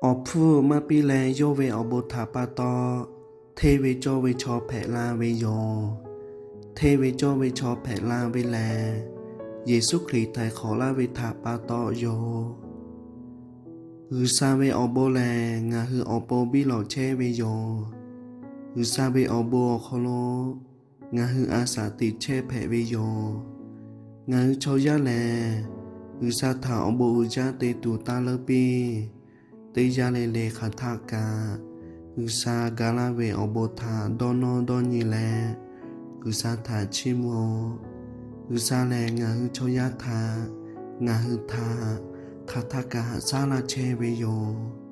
Awˬ hpfuhˇ maˇ piˇ leh yawˇ ve awˬ bon htaꞈ pa taw, hteˇ ve cawˇ ve chaw hpehꞈ la ve yoˬ. Hteˇ ve cawˇ ve chaw hpehꞈ la ve lehˬ, Yeˍsuˆ Hkriꞈ htaiˍ hk'awꞈ laˇ ve htaꞈ pa taw yoˬ. G'uiˬsha ve awˬ bon lehˬ, ngaˬ hui awˬ pon biˇ lawꞈ chehˇ ve yoˬ. G'uiˬsha ve awˬ bon awˬ hk'aw lo ngaˬ hui a shaꞈ teꞈ chehˇ hpehꞈ ve yoˬ. Ngaˬ hui chaw yaˇ lehˬ, G'uiˬsha htaꞈ awˬ bon uiˍ jaˇ te tuˬ taˇ leuˉ piˇ. Teˇ yanˇ le le hk'aˬ htaˆ kaꞈ, G'uiˬsha ga laˇ ve awˬ bon htaꞈ dawˇ nawˇ dawˇ nyi leh, G'uiˬsha htaꞈ chiˇ mvuh-oˬ. G'uiˬsha lehˬ, ngaˬ hui chaw yaˇ htaꞈ, ngaˬ hui htaꞈ hk'aˬ htaˆ kaꞈ haꞈ shaˉ laˇ chehˇ ve yoˬ.